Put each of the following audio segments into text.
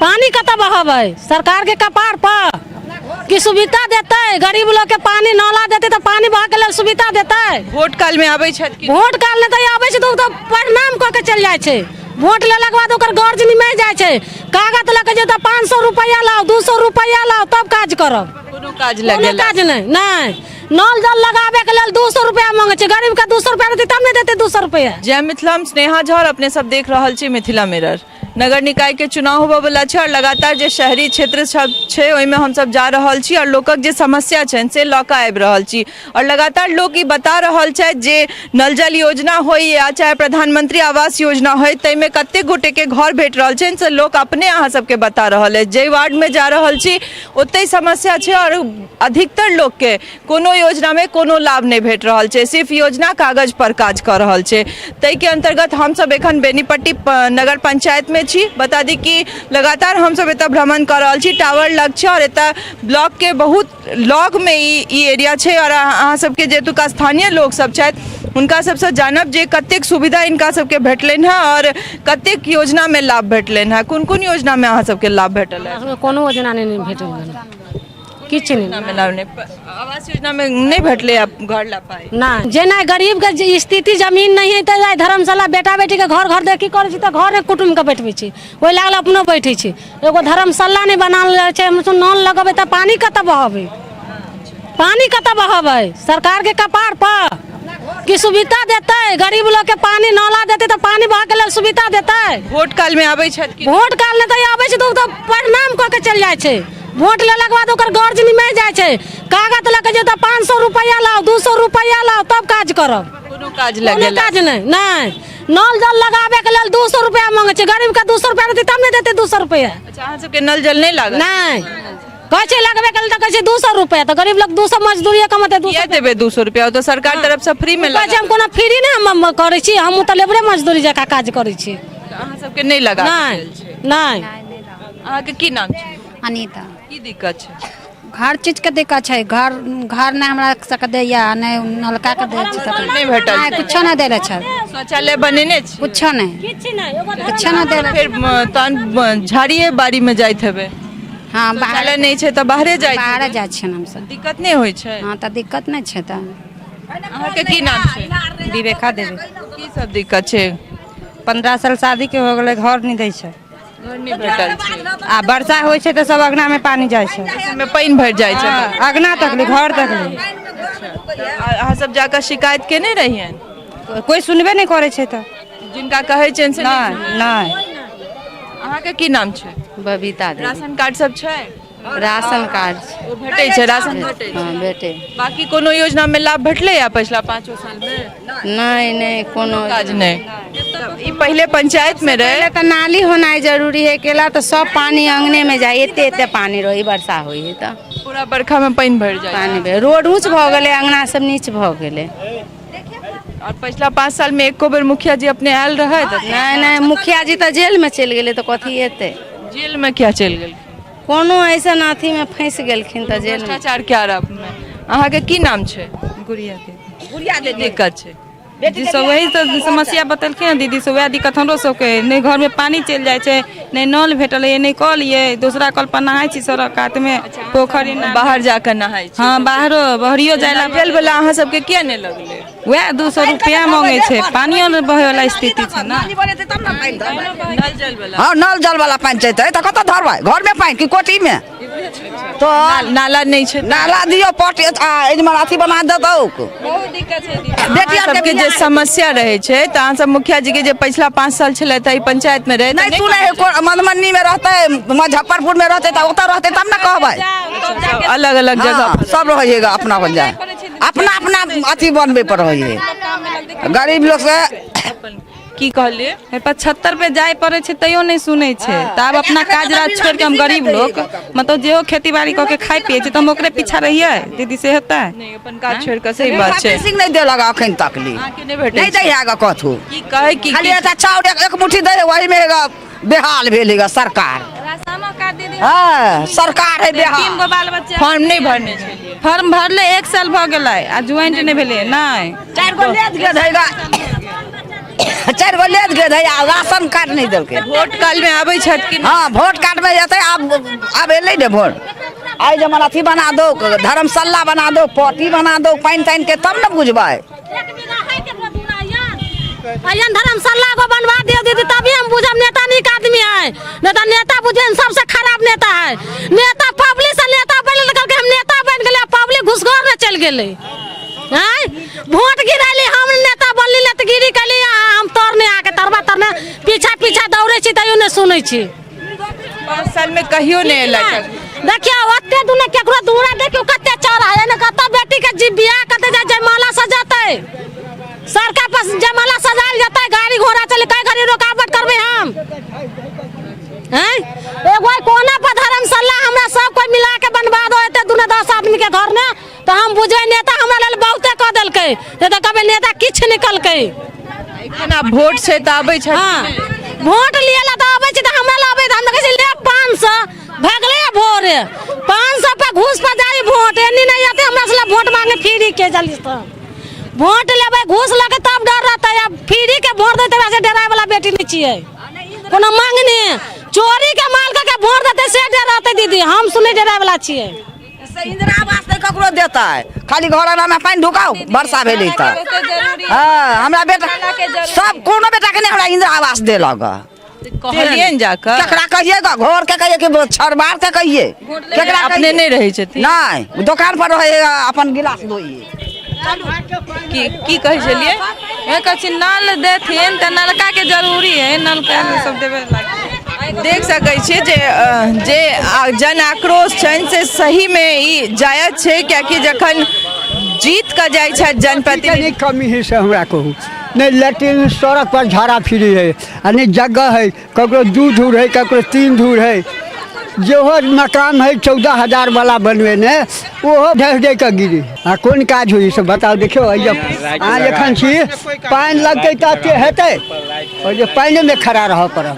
पानी कतऽ बहबै सरकारके कपार पर की सुविधा देतै गरीब लोकके पानी नाला देतै तऽ पानी बहके लेल सुविधा देतै। वोट काल में आबै छथि कि? वोट काल में तऽ आबै छै तऽ ओ तऽ प्रणाम कऽ के चलि जाइ छै। वोट लेलाके बाद ओकर गर्ज निमहि जाइ छै। कागज लऽ के जे तऽ 500 रुपैआ लाउ, 200 रुपैआ लाउ, तब काज करब। कोनो काज कोनो लगेला काज नहि। नहि, नल जल लगाबेके लेल 200 रुपैआ मांगै छै। गरीबके 200 रुपैआ देतै तब ने देतै 200 रुपैआ। जय मिथिला, हम स्नेहा झा और अपने सब देख रहल छी मिथिला मिरर। नगर निकाय के चुनाव होबऽ वाला छै और लगातार जे शहरी क्षेत्र सब छै ओहिमे हमसब जा रहल छी और लोकक जे समस्या छनि से लऽ कऽ आबि रहल छी। और लगातार लोक ई बता रहल छथि जे नल जल योजना होइ या चाहे प्रधानमंत्री आवास योजना होइ, ताहिमे कतेक गोटेके घर भेट रहल छनि से लोक अपने अहाँ सबके बता रहल अछि। जाहि वार्डमे जा रहल छी ओतहि समस्या छै और अधिकतर लोकके कोनो योजनामे कोनो लाभ नहि भेट रहल छै, सिर्फ योजना कागज पर काज कऽ रहल छै। ताहिके अन्तर्गत हमसब एखन बेनीपट्टी नगर पंचायतमे छी। बता दी कि लगातार हमसब एतऽ भ्रमण कऽ रहल छी। टावर लग छै और एतऽ ब्लॉकके बहुत लगमे ई एरिया छै और अहाँ सबके जे एतुका स्थानीय लोक सब छथि हुनका सबसँ जानब जे कतेक सुविधा हिनका सबके भेटलनि हँ और कतेक योजनामे लाभ भेटलनि हँ। कोन कोन योजनामे अहाँ सबके लाभ भेटल हँ? कोनो योजना नहि भेटल हन, किछु नहि। योजनामे लाभ नहि, आवास योजनामे नहि भेटलै घर ला पाइ? नहि। जेना गरीबके जे स्थिति जमीन नहि है तऽ आइ धर्मशाला बेटा बेटीके घर घर देखी करै छी तऽ घर कुटुम्बके बैठबै छी, ओहि लागल अपनो बैठै छी। एगो धर्मशाला नहि बनाओल जाइ छै। हमसब नल लगेबै तऽ पानी कतऽ बहबै? पानी कतऽ बहबै सरकारके कपार पर? की सुविधा देतै गरीब लोकके पानी नाला देतै तऽ पानी बहके लेल सुविधा देतै। वोट काल में आबै छथि कि? वोट काल में तऽ आबै छै तऽ ओ तऽ प्रणाम कऽ के चलि जाइ छै। वोट लेलाके बाद ओकर गर्ज निमहि जाइ छै। कागज लऽ के जे तऽ 500 रुपैआ लाउ, 200 रुपैआ लाउ, तब काज करब। कोनो काज कोनो लगेला काज नहि। नहि, नल जल लगाबेके लेल 200 रुपैआ मांगै छै। गरीबके 200 रुपैआ देतै तब ने देतै 200 रुपैआ। अच्छा, अहाँ सबके नल जल नहि लागल? नहि। कहै छै लगबेके लेल तऽ कहै छै 200 रुपैआ, तऽ गरीब लोक 200 मजदूरिये कमेतै 200 किया देबै 200 रुपैआ? ओ तऽ सरकार तरफ से फ्री में कहै छै हम कोनो फ्री नहि हम करै छी, हमहूँ तऽ लेबरे मजदूरी जकाँ काज करै छी। अहाँ सबके नहि लगा नहि देल छै? नहि। अहाँके की नाम छै? अनीता। की दिक्कत छै? हर चीजके दिक्कत छै। घर घर नहि हमरा सबके दैया, नहि नलका के दै छै। नहि भेटल? नहि, कुछो नहि देले छै। शौचालय बनेने छी? कुछो नहि, कुछो नहि देले। फेर तहन झाड़िए बाड़ी में जाइत हेबै? हँ, बाहर शौचालय नहि छै तऽ बाहरे जाइत बाहरे हेबै। जाइ छियनि हमसब। दिक्कत नहि होइ छै? हँ, तऽ दिक्कत नहि छै। तऽ अहाँके की नाम छै? विवेका देवी। की सब दिक्कत छै? 15 साल शादी के हो गेलै, घर नहि दै छै। घर नहि भेटल छै। आ वर्षा होइ छै तऽ सब अगना में पानी जाइ छै। मे पानि भरि जाइ छै? हँ, अगना तक ले, घर तक ले। अहाँ सब जाकऽ शिकायत केने रहियनि? कोइ सुनबे नहि करै छै। तऽ जिनका कहै छियनि से नहि? नहि। अहाँके की नाम छै? बबीता देवी। राशन कार्ड सब छै? राशन कार्ड छै। ओ भेटै छै? राशन भेटै छै? हँ, भेटै। बाकी कोनो योजना मे लाभ भेटलै या पछिला 5 साल मे? नहि नहि, कोनो काज नहि। ई पहिले पंचायत मे रहे पहिले तऽ नाली होनाइ जरूरी है केला तऽ सब पानी अंगने में जाइ, एते एते पानी रही। वर्षा होइ है तऽ पूरा बरखा मे पानि भरि जाइ पानी भरि, रोड ऊँच भऽ गेलै, अंगना सब नीच भऽ गेलै। और पछिला 5 साल मे एको बेर मुखिया जी अपने आयल रहै? नहि नहि, मुखिया जी तऽ जेल में चलि गेलै तऽ कथी एतै? जेल मे किया चलि गेल? कोनो ऐसन अथी में फँसि गेलखिन तऽ जेल में। भ्रष्टाचार के आरोप मे। अहाँके की नाम छै? गुड़िया देवी। गुड़िया देवी। दिक्कत छै? जी सब वही सब समस्या बतेलखिन हँ दीदी सब, वएह दिक्कत हमरो सबके है। नहि घरमे पानी चलि जाइ छै, नहि नल भेटल ये, नहि कल ये। दोसरा कल पर नहाय छी, सड़क कातमे, पोखरि इनार। बाहर जाकऽ नहाय छी? हँ, बाहरो बहरियो जाइ ला। नल जल वाला अहाँ सबके किया नहि लगलै? वएह 200 रुपया मांगै छै, पानियो नहि बहै वाला स्थिति छै ने। नल जल वाला? हँ, नल जल वाला पानि चलतै तऽ कतऽ धरबै? घरमे पानि कि कोठीमे? तऽ नाला नहि छै? नाला दियौ, पट आ एहिमे अथी बना देतौ। बहुत दिक्कत छै दीदी। बेटी अहाँ आरके सबके जे समस्या रहै छै तऽ अहाँ सब मुखिया जी के जे पछिला 5 साल छलै तऽ एहि पंचायत मे रहै नहि सुनै है। मधुबनी मे रहतै, मुजफ्फरपुर मे रहतै, तऽ ओतऽ रहतै तब ने कहबै। अलग अलग जगह हँ, सब रहै है, अपना अपन जाय अपना अपना अथी बनबै पर रहै है गरीब लोक से। की कहलियै? 75 पे जाय पड़ै छै तैयो नहि सुनै छै। तऽ आब अपना काज राज छोड़ि के हम गरीब लोक, मतलब जेहो खेती बाड़ी कऽ के खाइ पियै छै, तऽ हम ओकरे पीछा रहियै दीदी, से हेतै? नहि, अपन काज छोड़ि कऽ, सही बात छै। सिंह नहि देलक अखन तक ली। अहाँके नहि भेटै? नहि दै है ग कथू। की कहै की? खाली एकटा चाउर एक मुट्ठी दै है, वही में ग बेहाल भेल है ग सरकार। हँ, सरकार है बेहाल। 3 गो बाल बच्चा। फॉर्म नहि भरने छलियै? फॉर्म भरले 1 साल भऽ गेलै आ ज्वाइंट नहि भेलै, नहि। 4 गो लेट गेल है ग। चारि गो लेद गेल है आ राशन कार्ड नहि देलकै। वोट काल में आबै छथि कि नहि? हाँ, वोट कार्ड में जेतै। आब आब एलै ने वोट। आइ जमन अथी बना दो, धर्मशाला बना दो, पट्टी बना दो पानि तानि के, तब ने बुझबै। अयन धर्मशाला को बनवा दियो दीदी, तभी हम बुझब नेता नीक आदमी है। नहीं तो नेता बुझे सबसे खराब नेता है। नेता पब्लिक से नेता बन करके हम नेता बन गेले, पब्लिक घुसखोर में चल गेले। आँय वोट गिरैली, हम नेता बनली, नेतगिरी कली। हम तरने आके तरबा तरने पीछा पीछा दौड़े छी, तैयो नहि सुनै छी। 5 साल में कहियो नहि एलथि। देखियौ, ओते दूने केकरो दूरा देखियौ कते चौड़ा है ने। कतऽ बेटी के जी बियाह कते जाय, जयमाला सजेतै, सड़का पर जयमाला सजायल जेतै, गाड़ी घोड़ा चले, कई घड़ी रुकावट करबै हम? हैं, एगो एहि कोना पर धर्मशाला हमरा सब कोई मिला के बनवा दो, एते दूने 10 आदमी के घर ने, तऽ हम बुझबै नेता हमरा लेल बहुते कऽ देलकै। नहीं तऽ कहबै नेता किछु नहि कलकै। एखन आब वोट छै तऽ आबै छथि? हाँ, वोट लिए ला तऽ अबै छै, तऽ हमरा ला अबै तऽ हम तऽ कहै छी ले 500 भए गेलै। भोरे 500 पर घूस पर जाइ वोट, एनी नहि एतै हमरा से वोट मांगे। फ्री के जल्दी से वोट लेबै घूस लके तब डर रहतै। आब फ्री के वोट देतै से डराय वाला बेटी नहि छियै। कोनो मांगने चोरी के माल के वोट देतै से डर रहतै। दीदी, हम सुनै डराय वाला छियै। से इंदिरा आवास नहि ककरो देतै, खाली घर अंगनामे पानि ढुकाउ वर्षा भेलै तऽ। हँ, हमरा बेटा सब कोनो बेटाके नहि हमरा इंदिरा आवास देलक। कहलियनि जाकऽ? केकरा कहिए ग? घर के कहिए कि छरबार के कहिए? केकरा? अपने नहि रहै छथिन? नहि, दोकान पर रहै, अपन गिलास धोइए। की की कहै छलियै? ए कहै छी नल देथिन तऽ नलका के जरूरी है, नलका सब देबे लागी। देख सकै छियै जे जे जन आक्रोश छनि से सहीमे ई जायज छै, कियाकि जखन जीत कऽ जाइ छथि जनप्रतिनिधि। नहीं कमी है से हमरा कहू, नहीं लैट्रिन, सड़क पर झाड़ा फिरी है आ नहीं जगह है। ककरो 2 धूर है, ककरो 3 धूर है। जेहो मकान है 14,000 वाला बनबेने, ओहो ढहि ढहि कऽ गिरी। आ कोन काज होइ से बताउ? देखियौ, अहाँ एखन छी, पानि लगतै तऽ एते हेतै और जे पानिमे खड़ा रहऽ पड़त।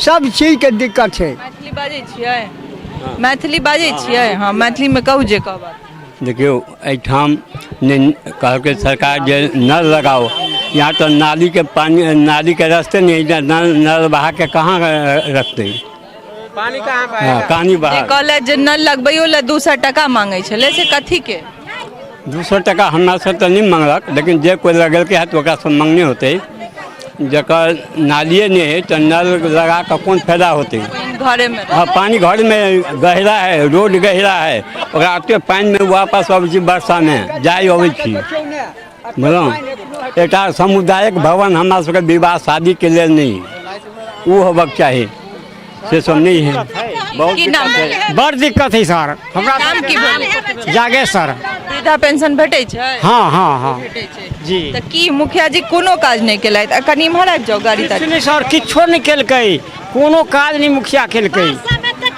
सब चीजके दिक्कत छै। मैथिली बाजै छियै? मैथिली बाजै छियै? हँ, मैथिलीमे कहू जे कहबाक। देखियौ, एहिठाम नहि कहलकै सरकार जे नल लगाओ। यहाँ तऽ नालीके पानि, नालीके रस्ते नहि है, नल नल बहा के कहाँ रखतै? पानी कहाँ? हाँ, पानी जे बहा कहलथि जे नल लगबैयो लए 200 टाका मांगै छलै, से कथीके? 200 टाका हमरा से तऽ नहि मांगलक, लेकिन जे कोइ लगेलकै है तऽ ओकरासँ मांगने होतै। जकर नालिए नहि है तऽ नल लगा कऽ कोन फायदा होतै? पानि घरेमे? हाँ, पानी घर में गहरा है, रोड गहरा है, ओकरा ओते पानिमे वापस अबै छी, वर्षामे जाइ अबै छी, बुझलहुँ? एकटा सामुदायिक भवन हमरा सबके विवाह शादीके लेल नहि, ओ होबक चाही, से सब नहि है। बहुत की नाम दिक्कत है। बड़ दिक्कत है सर हमरा। नाम की भेल? जागेश्वर। वृद्धा पेंशन भेटै छै? हाँ हाँ हाँ। भेटै छै? जी। तऽ की मुखिया जी कोनो काज नहि केलथि? आ कनि इम्हर आबि जाउ, गाड़ी किछु ताड़ी। नहि सर, किछो नहि केलकै, कोनो काज नहि मुखिया केलकै।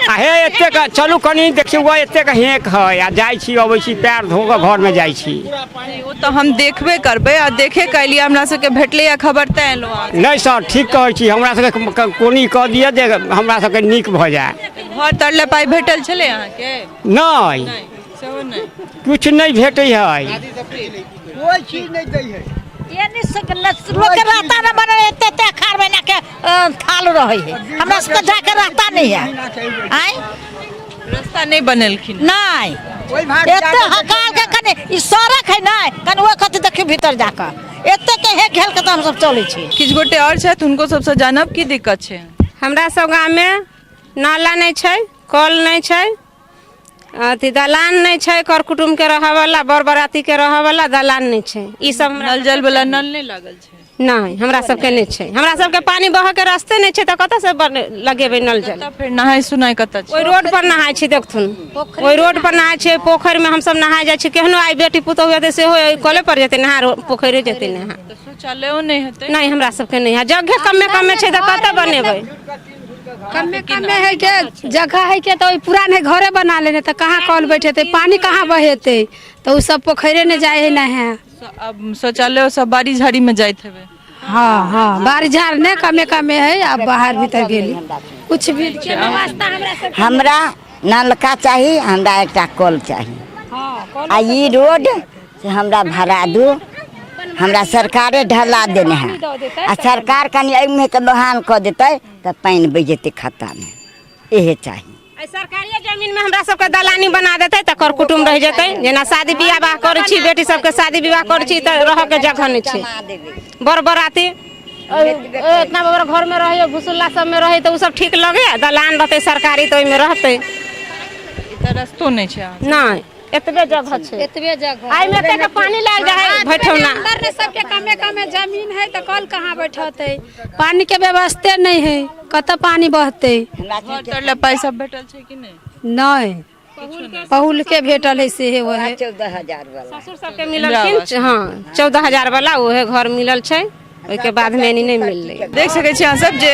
आ हे एतेक चलू कनि देखियौ, एतेक हेक है आ जाइ छी अबै छी, पैर धो कऽ घरमे जाइ छी। ओ तऽ हम देखबे करबै आ देखे के एलियै, हमरा सबके भेटलै खबर तैं एलहुँ अहाँ। नहि सर, ठीक कहै छी। हमरा सबके कोनी कऽ दिअ जे हमरा सबके नीक भऽ जाय। घर तर लए पाइ भेटल छलै अहाँके? नहि। नहि, सेहो नहि? किछु नहि भेटै है। कोइ चीज नहि दै है। लोकके रास्ता नहि बनल, एते एते अखाड़ महीना के थाल रहै है, हमरा सबके जाके रास्ता नहीं है। आँय, रास्ता नहि बनेलखिन? नहीं, एते हकाल के कनि ई सड़क है नहीं, कनि ओहि कति देखियौ भीतर जाकऽ एते के हे घेल के तऽ हमसब चलै छी। किछु गोटे आओर छथि, हुनको सबसँ जानब की दिक्कत छै। हमरा सब गाममे नाला नहि छै, कल नहि छै, अथी दलान नहि छै, कर कुटुम्बके रहऽवला, बर बरातीके रहऽवला दलान नहि छै। ई सब हमरा नल जल वाला नल नहि लागल छै? नहि, हमरा सबके नहि छै। हमरा सबके पानि बहऽके रास्ते नहि छै तऽ कतऽसँ लगेबै नल जल? कतऽ फेर नहाय सुनाय कतऽ छै? ओहि रोड पर नहाय छी, देखथुन, ओहि रोड पर नहाय छै। पोखरिमे हमसब नहाय जाइ छी। केहनो आइ बेटी पुतोहु हेतै सेहो ओहि कले पर जेतै नहा, पोखरि जेतै नहा। तऽ शौचालयो नहि हेतै? नहि, हमरा सबके नहि है। जगह कमे कमे छै तऽ कतऽ बनेबै? कमे कमे है के जगह है के, तऽ ओहि पुरान है घरे बना लेने, तऽ कहाँ कल बैठेतै, पानी कहाँ बहेतै? तऽ ओ सब पोखरे ने जाइ है नहाय। अब शौचालय सब बाड़ी झाड़ी में जाइत हेबै? हाँ हाँ, बाड़ी झाड़ ने कमे कमे है। आब बाहर भीतर गेली कुछ भी। हमरा नलका चाही, हमरा एकटा कल चाही आ ई रोड से हमरा भरा दू। हमरा सरकारे ढला देने है आ सरकार कनि एहिमे के लोहान कऽ देतै तऽ पानि बहि जेतै खत्तामे, इहे चाही। एहि सरकारिये जमीन में हमरा सबके दलानी बना देतै तऽ कर कुटुम रहि जेतै। जेना शादी विवाह करै छी, बेटी सबके शादी विवाह करै छी तऽ रहऽ के जगह नहि छै। बर बराती इतना बड़ घर में रहै, भुसुल्ला सब में रहै, तऽ ओ सब ठीक लगे? दलान रहतै सरकारी तऽ ओहिमे रहतै। तऽ रस्तो नहि छै अहाँ? नहि, एतबे जगह छै। एतबे जगह। एहिमे एतेक पानी लागि जाइ है बैठौना। अंदर ने सबके कमे कमे जमीन है तऽ कल कहाँ बैठते? पानी के व्यवस्थे नहीं है, कतऽ पानी बहते? घर तर लए पाइ सब भेटल छै कि नहि? नहीं, पहुलके भेटल है सेहे वहे। 14,000 वाला। ससुर सबके मिललखिन। हँ, 14,000 वाला उहे घर मिलल छै, ओहिके बाद में एनी नहि मिललै। देख सकै छी अहाँ सब जे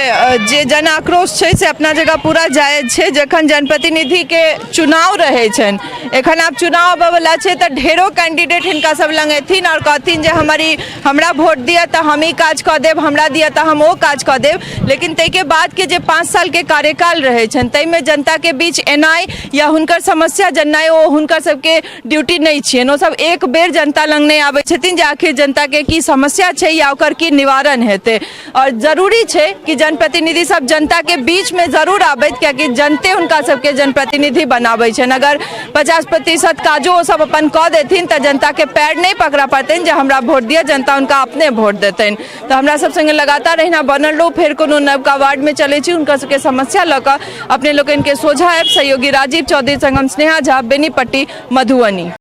जे जन आक्रोश छै से अपना जगह पूरा जायज छै। जखन जनप्रतिनिधिके चुनाव रहै छनि, एखन आब चुनाव आबयवला छै, तऽ ढेरो कैंडिडेट हिनका सब लग एथिन आओर कहथिन जे हमर ई हमरा वोट दिअ तऽ हम ई काज कऽ देब, हमरा दिअ तऽ हम ओ काज कऽ देब। लेकिन ताहिके बादके जे 5 सालके कार्यकाल रहै छनि, ताहिमे जनताके बीच एनाइ या हुनकर समस्या जननाइ ओ हुनकर सबके ड्यूटी नहि छियनि। ओसभ एक बेर जनता लग नहि आबै छथिन जे आखिर जनताके की समस्या छै या ओकर की निवारण हेतै। आओर जरूरी छै कि जनप्रतिनिधि सब जनताके बीचमे जरूर आबैत, कियाकि जनते हुनका सबके जनप्रतिनिधि बनाबै छनि। अगर 50% काजो ओ सब अपन कऽ देथिन तऽ जनताके पैर नहि पकड़ऽ पड़तनि जे हमरा वोट दिअ, जनता हुनका अपने वोट देतनि। तऽ हमरा सब संगे लगातार एहिना बनल रहू। फेर कोनो नवका वार्डमे चलै छी, हुनकर सबके समस्या लऽ कऽ अपने लोकनिके सोझा आयब। सहयोगी राजीव चौधरी संग हम स्नेहा झा, बेनीपट्टी, मधुबनी।